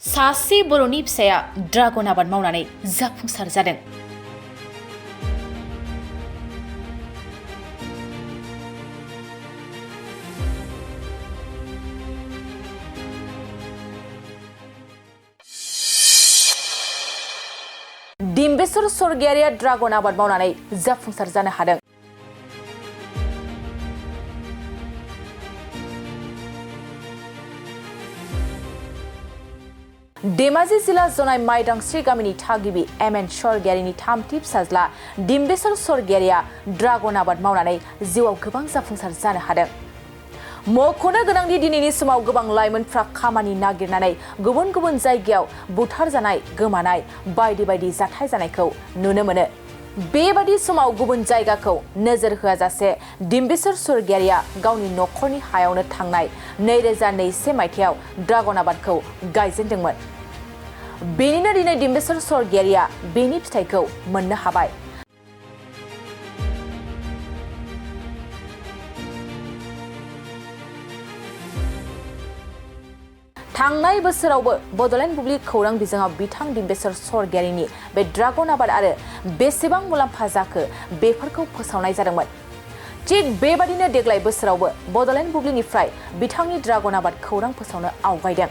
सासे बर'नि फिसाया ड्रागन आबाद मावनानै जाफुंसार जादों। डिम्बेश्वर स्वर्गियारिया ड्रागन आबाद मावनानै जाफुंसार जानो हादों। धेमाजि जिल्ला जनाय माइदांस्रि गामिनि थागिबि एमएन स्वर्गियारिनि थामथि फिसाज्ला डिम्बेश्वर स्वर्गियारिया ड्रागन आबाद मावनानै जिउआव गोबां जाफुंसार जानो हादों। मख'नो गोनांदि दिनैनि समाव गोबां लाइमोनफ्रा खामानि नागिरनानै गुबुन गुबुन जायगायाव बुथारजानाय, गोमानाय बायदि बायदि जाथाय जानायखौ नुनो मोनो। बेबादि समाव गुबुन जायगाखौ नोजोर होआजासे डिम्बेश्वर स्वर्गियारिया गावनि नखरनि हायावनो थांनाय 2021 मायथाइयाव ड्रागन आबादखौ गायजेनदोंमोन। बेनिनो दिनै डिम्बेश्वर स्वर्गियारिया बेनि फिथाइखौ मोननो हाबाय। थांनाय बोसोरावबो बड'लेण्ड बुब्लि खौरां बिजोङाव बिथां डिम्बेश्वर स्वर्गियारिनि बे ड्रागन आबाद आरो बेसेबां मुलाम्फा जाखो बेफोरखौ फोसावनाय जादोंमोन। थिग बेबादिनो देग्लाय बोसोरावबो बड'लेण्ड बुब्लिनिफ्राय बिथांनि ड्रागन आबाद खौरां फोसावनो आवगायदों।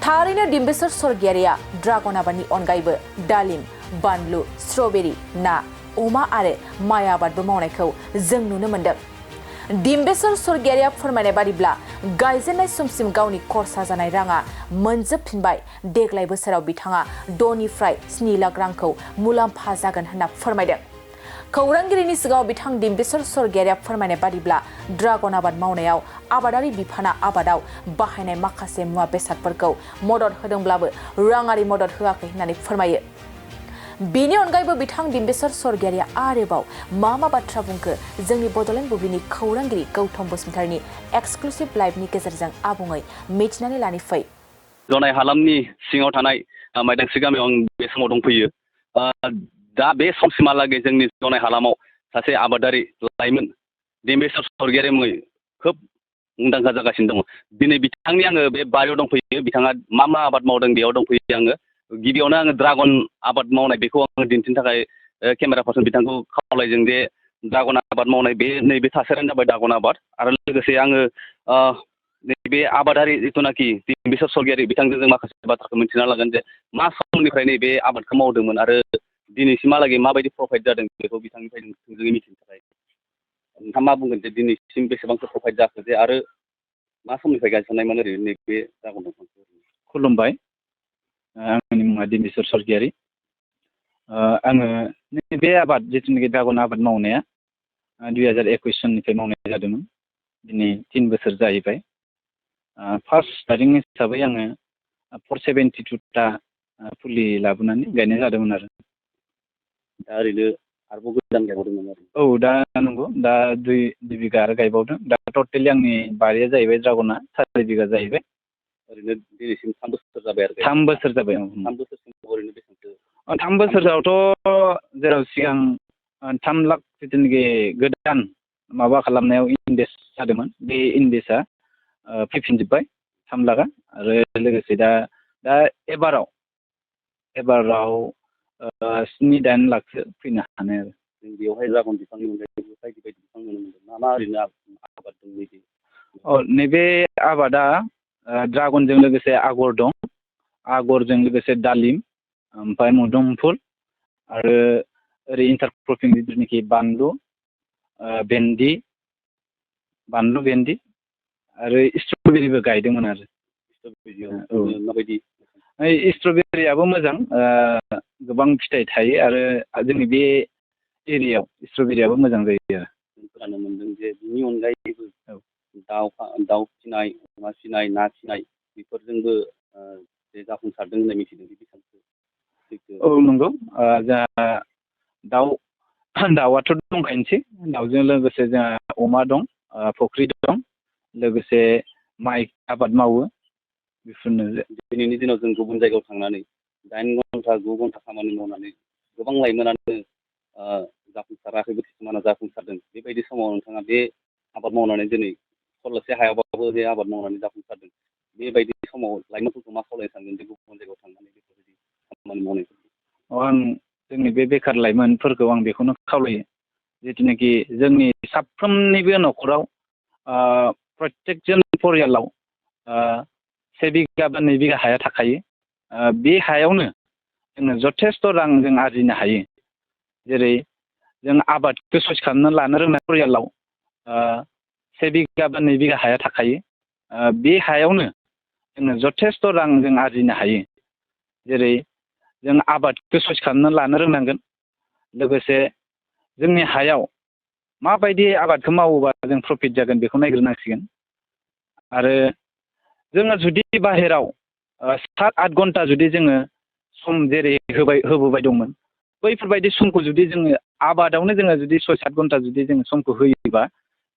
थारैनो डिम्बेश्वर स्वर्गियारिया ड्रागन आबादनि अनगायैबो दालिम, बानलु, स्ट्रबेरी, ना, अमा आरो माइ आबादबो मावनायखौ जों नुनो मोन्दों। डिम्बेश्वर स्वर्गियारिया फोरमायनाय बादिब्ला गायजेननाय समसिम गावनि खरसा जानाय राङा मोनजोबफिनबाय। देग्लाय बोसोराव बिथाङा 6 निफ्राय 7 लाख रांखौ मुलाम्फा जागोन होनना फोरमायदों। खौरांगिरिनि सिगाङाव बिथां डिम्बेश्वर स्वर्गियारिया फोरमायनाय बादिब्ला ड्रागन आबाद मावनायाव आबादारि बिफाना आबादाव बाहायनाय माखासे मुवा बेसादफोरखौ मदद होदोंब्लाबो राङारि मदद होआखै होननानै फोरमायो। बेनि अनगायैबो बिथां डिम्बेश्वर स्वर्गियारिया आरोबाव मा बाथ्रा बुंखो जोंनि बड'लेण्ड बुब्लिनि खौरांगिरि गौतम बसुमतारीनि एक्सक्लुसिभ लाइभनि गेजेरजों आबुङै मिथिनानै लानि फै। जनाय हालामनि सिङाव थानाय माइदांस्रि गामियाव आं बे समाव दंफैयो। दा बे समसिमहालागै जोंनि जनाय हालामाव सासे आबादारि लाइमोन डिम्बेश्वर स्वर्गियारि मुङै खोब मुंदांखा जागासिनो दङ। दिनै बिथांनि आङो बे बारियाव दंफैयो। बिथाङा मा आबाद मावदों बेयाव दंफैयो आङो। गिबियावनो आङो ड्रागन आबाद मावनाय बेखौ आङो दिन्थिनो थाखाय केमेरा पार्सन बिथांखौ खावलायदों जे ड्रागन आबाद मावनाय बे नैबे थासारियानो जाबाय ड्रागन आबाद। आरो लोगोसे आङो नैबे आबादारि जिथुनाखि डिम्बेश्वर स्वर्गियारि बिथांजों जों माखासे बाथ्राखौ मिन्थिना लागोन जे मा समनिफ्राय नैबे आबादखौ मावदोंमोन आरो दिनैसिमहालागै माबायदि प्रफिट जादों बेखौ बिथांनिफ्राय थोंजोङै मिथिनो थाखाय नोंथाङा मा बुंगोन जे दिनैसिम बेसेबांसो प्रफिट जाखो जे आरो मा समनिफ्राय गायसननायमोन ओरैनो नैबे ड्रागन दंफांखौ? खुलुमबाय, आंनि मुङा डिम्बेश्वर स्वर्गियारि। आङो बे आबाद जिथुनाखि ड्रागन आबाद मावनाया 2021 सननिफ्राय मावनाय जादोंमोन। दिनै 3 बोसोर जाहैबाय। फार्स्ट स्टार्टिं हिसाबै आङो 472टा फुलि लाबोनानै गायनाय जादोंमोन आरो। दा ओरैनो आरोबाव गोदान गायबावदोंमोन आरो? औ, दा नंगौ, दा 2 बिघा आरो गायबावदों। दा टटेलि आंनि बारिया जाहैबाय ड्रागना 4 बिघा जाहैबाय। ओरैनो दिनैसिम 3 बोसोर जाबाय आरो? 3 बोसोर जाबाय। 3 बोसोरसिम ओरैनो बेसेबांसो? 3 बोसोरावथ' जेराव सिगां 3 लाख जिथुनाखि गोदान माबा खालामनायाव इनभेस्ट जादोंमोन, बे इनभेस्टआ फैफिनजोब्बाय 3 लाखआ। आरो लोगोसे दा एबाराव 7-8 लाखसो फैनो हानाय आरो। जों बेवहाय ड्रागन बिफांनि अनगायैबो बायदि बायदि बिफां नुनो मोनदों। मा ओरैनो आबाद दं नैबे? नैबे आबादा ड्रागनजों लोगोसे आगर दं, आगरजों लोगोसे दालिम, ओमफ्राय मोदोमफुल आरो ओरै इन्टारक्रपिं जिथुनाखि बानलु, भेन्दि आरो स्ट्रबेरिबो गायदोंमोन आरो। माबायदि? स्ट्रबेरियाबो मोजां, गोबां फिथाइ थायो आरो जोंनि बे एरियायाव स्ट्रबेरियाबो मोजां जायो आरो। खोनानो मोनदों जे बिनि अनगायैबो दाउ फिसिनाय, अमा फिसिनाय, ना फिसिनाय बेफोरजोंबो जे जाफुंसारदों होननाय मिथिदों। औ नंगौ, जोंहा दाउआथ' दंखायोनोसै। दाउजों लोगोसे जोंहा अमा दं, फुख्रि दं, लोगोसे माइ आबाद मावो। बेफोरनो दिनैनि दिनाव जों गुबुन जायगायाव थांनानै 8 घन्टा 9 घन्टा खामानि मावनानै गोबां लाइमोनानो जाफुंसाराखैबो, किसुमाना जाफुंसारदों। बेबायदि समाव नोंथाङा बे आबाद मावनानै दिनै खरलबसे हायावबाबो बे आबाद मावनानै जाफुंसारदों। बेबायदि समाव लाइमोनफोरखौ मा खावलायनो सानगोन बे गुबुन जायगायाव थांनानै बेफोरबायदि खामानि मावनायफोरखौ? आं जोंनि बे बेखार लाइमोनफोरखौ आं बेखौनो खावलायो जिथुनाखि जोंनि साफ्रोमनिबो न'खराव प्रत्येकजन परियालाव 1 बिगा बा 2 बिगा हाया थाखायो। बे हायावनो जोङो जथेस्थ' रां जों आरजिनो हायो। जेरै जों आबादखौ सयस खालामना लानो रोंनाय परियालाव 1 बिगा बा 2 बिगा हाया थाखायो। बे हायावनो जोङो जथेस्थ' रां जों आरजिनो हायो। जेरै जों आबादखौ सयस खालामना लानो रोंनांगोन। लोगोसे जोंनि हायाव माबायदि आबादखौ मावोबा जों प्रफिट जागोन बेखौ नायग्रोनांसिगोन। आरो जोङो जुदि बाहेराव 7-8 घन्टा जुदि जोङो सम जेरै होबोबाय दंमोन, बैफोरबायदि समखौ जुदि जोङो आबादावनो जोङो जुदि 6-7 घन्टा जुदि जोङो समखौ होयोबा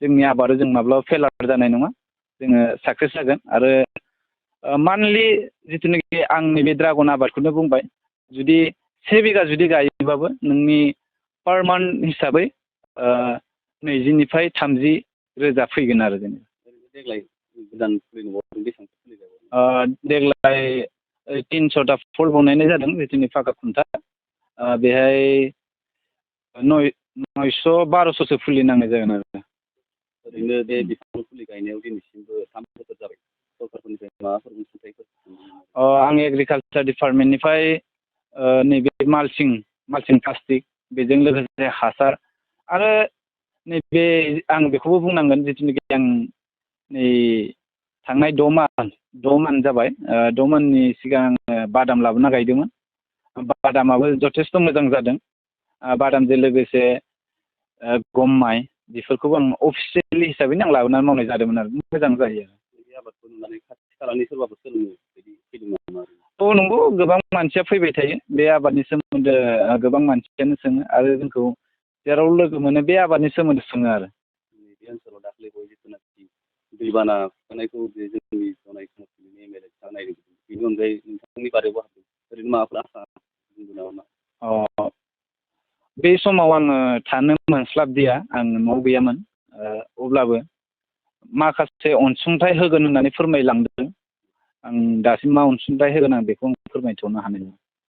जोंनि आबादाव जों माब्लाबा फेलार जानाय नङा, जोङो साक्सेस जागोन। आरो मान्थलि जिथुनाखि आंनि बे ड्रागन आबादखौनो बुंबाय, जुदि 1 बिगा जुदि गायोबाबो नोंनि पार मान्थ हिसाबै 20निफ्राय 30 रोजा फैगोन आरो जेनेबा। देग्लाय गोदान फुलि नुबावदों, बेसेबां फुलि जाबावदों? देग्लाय 300टा फुल बनायनाय जादों जिथुनि फाखा खुन्था। बेहाय 900-1200सो फुलि नांनाय जागोन आरो। ओरैनो बे बिफां फुलि गायनायाव दिनैसिमबो 3 बोसोर जाबाय, सरकारफोरनिफ्राय माबाफोर अनसुंथाइफोर? आं एग्रिकालसार डिपार्टमेन्टनिफ्राय नैबे माल्चिं प्लास्टिक, बेजों लोगोसे हासार, आरो नैबे आं बेखौबो बुंनांगोन जिथुनाखि आं नै थांनाय 6 मान्थ जाबाय, 6 मान्थनि सिगां आङो बादाम लाबोना गायदोंमोन। बादामाबो जथेस्थ' मोजां जादों। बादामजों लोगोसे गम माइ, बेफोरखौबो आं अफिसियेलि हिसाबैनो आं लाबोनानै मावनाय जादोंमोन आरो मोजां जायो। बे आबादखौ नुनानै खाथि खालानि सोरबाफोर सोलोंनो बिदि फैदों नामा? नंगौ, गोबां मानसिया फैबाय थायो। बे आबादनि सोमोन्दै गोबां मानसियानो सोङो, आरो जोंखौ जेराव लोगो मोनो बे आबादनि सोमोन्दै सोङो आरो। बे ओनसोलाव दाख्लै जिथुनाखि दैबाना खुरखानायखौ बे जोंनि जनाय समनि एमएलए बिथाङा नायदों, बेनि अनगायै नोंथांनि बारैबो ओरैनो माबाफोर आसा बुंदों नामा? बे समाव आङो थानो मोनस्लाबदिया, आं न'आव गैयामोन। अब्लाबो माखासे अनसुंथाइ होगोन होननानै फोरमायलांदों। आं दासिम मा अनसुंथाइ होगोन आं बेखौ फोरमायथ'नो हानाय नङा।